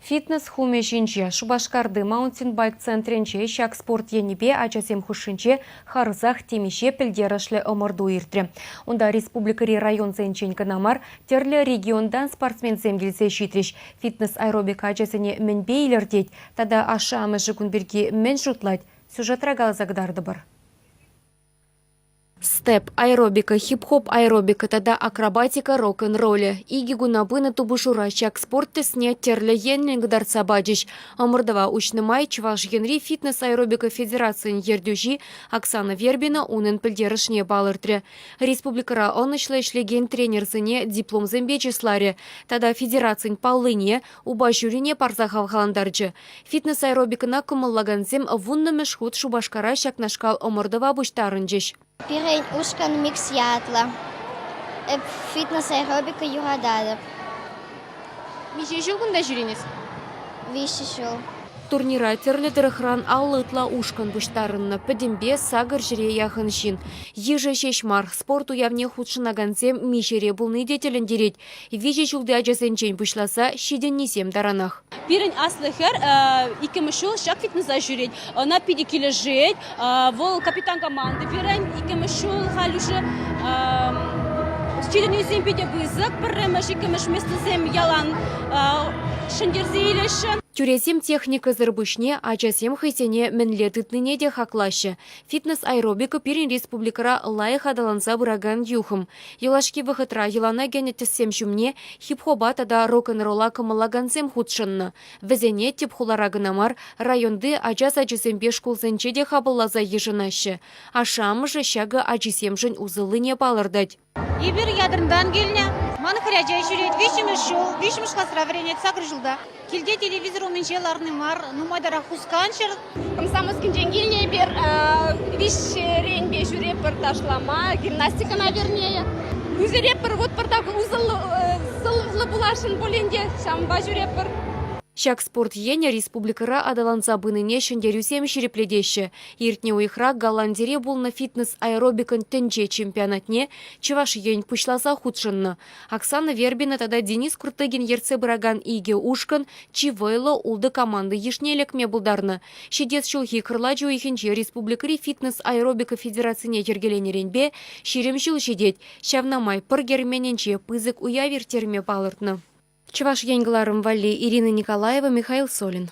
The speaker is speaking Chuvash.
Фитнес хумӗ ҫинче Шупашкарти маунтинбайк центрӗнче ҫак спорт енӗпе ачасем хушшинче харӑсах темиҫе пӗлтерӗшлӗ ӑмӑрту иртрӗ. Унта республикӑри районсенчен кӑна мар, тӗрлӗ регионтан спортсменсем килсе ҫитрӗҫ. Фитнес-аэробика ачасене мӗнпе илӗртет тата ашшӗ-амӑшӗ кун пирки мӗн шутлать, сюжетра каласа кӑтартӑпӑр. Степ, аэробика, хип-хоп аэробика тата акробатика рок-н-ролӗ. Икӗ куна пынӑ тупӑшура ҫак спорт тӗсне тӗрлӗ енлӗн кӑтартса пачӗҫ. Ӑмӑртӑва уҫнӑ май Чӑваш Енри фитнес-аэробика федерацийӗн ертӳҫи Оксана Вербина унӑн пӗлтерӗшне палӑртрӗ. Республикӑра ӑнӑҫлӑ ӗҫлекен тренерсене дипломсемпе чысларӗ тата федерацин паллине, упа ҫурине парса хавхалантарчӗ. Фитнес-аэробикӑна кӑмӑллакансем вуннӑмӗш хут Шупашкара ҫакнашкал ӑмӑртӑва пуҫтарӑнчӗҫ. Пирӗн ушкӑн микс ятлӑ. Эп фитнес-аэробика юрататӑп. Миҫе ҫул кунта ҫӳренӗ? Виҫӗ ҫул. Турнира тӗрлӗ тӑрӑхран 50 ытла ушкӑн пуҫтарӑннӑ. Пӗтӗмпе сакӑр ҫӗре яхӑн ҫын. Йышӗ ҫеҫ мар, спорт уявне хутшӑнакансем миҫере пулни те тӗлӗнтерет. Виҫӗ ҫулти ачасенчен пуҫласа ҫитӗннисем таранах. Пирӗн аслӑ хӗр иккӗмӗш ҫул ҫак фитнеса ҫӳрет. Ӑна питӗ килӗшет. Вӑл капитан команды пирӗн. Иккӗмӗш ҫул халь уже ҫитӗнӳсем питӗ пысӑк. Пӗрремӗш, иккӗмӗш местӑсем ялан ҫӗнтерсе илеҫҫӗ. Тӳресем техникӑсӑр пуҫне ачасем хӑйсене мӗнле тытнине те хаклаҫҫӗ. Фитнес-аэробика пирӗн республикӑра лайӑх аталанса пыракан юхӑм. Юлашки вӑхӑтра йӑлана кӗнӗ тӗссем ҫумне хип-хопа тата рок-н-ролла кӑмӑллакансем хутшӑннӑ. Вӗсене тӗп хулара кӑна мар, районти ача сачӗсемпе шкулсенче те хапӑлласа йышӑнаҫҫӗ. Ашшӗ-амӑшӗ ҫакӑ ачисемшӗн усӑллине палӑртать. Эпир Ятӑртан килнӗ. Ман хӗрача ҫӳрет виҫҫӗмӗш ҫул, виҫҫӗмӗш класра вӗренет, сакӑр ҫулта. Килте телевизор умӗнче ларни мар, нумайтарах хусканчӑр. Комсомольскинчен килнӗ эпир. Виҫҫӗренпе ҫӳреппӗр ташлама, гимнастикӑна вернее. Ӳсӗреппӗр, вот пӑртак усӑллӑ пуласшӑн пулин те, ҫавӑнпа ҫӳреппӗр. Ҫак спорт енӗ республикӑра аталанса пынине ҫӗнтерӳсем ҫирӗплетеҫҫӗ. Иртнӗ уйӑхра Голландире пулнӑ фитнес-аэробикӑн тӗнче чемпионатне Чӑваш Ен пуҫласа хутшӑннӑ. Оксана Вербина тата Денис Куртыгин ертсе пыракан икӗ ушкӑн чи вӑйлӑ ултӑ команда йышне лекме пултарнӑ. Ҫитес ҫулхи кӑрлач уйӑхӗнче республикӑри фитнес-аэробика федерацине йӗркеленӗренпе 20 ҫул ҫитет. Ҫавна май пӑр керменӗнче пысӑк уяв ирттерме палӑртнӑ. Чӑваш Ен кӑларӑм валли Ирина Николаева, Михаил Солин.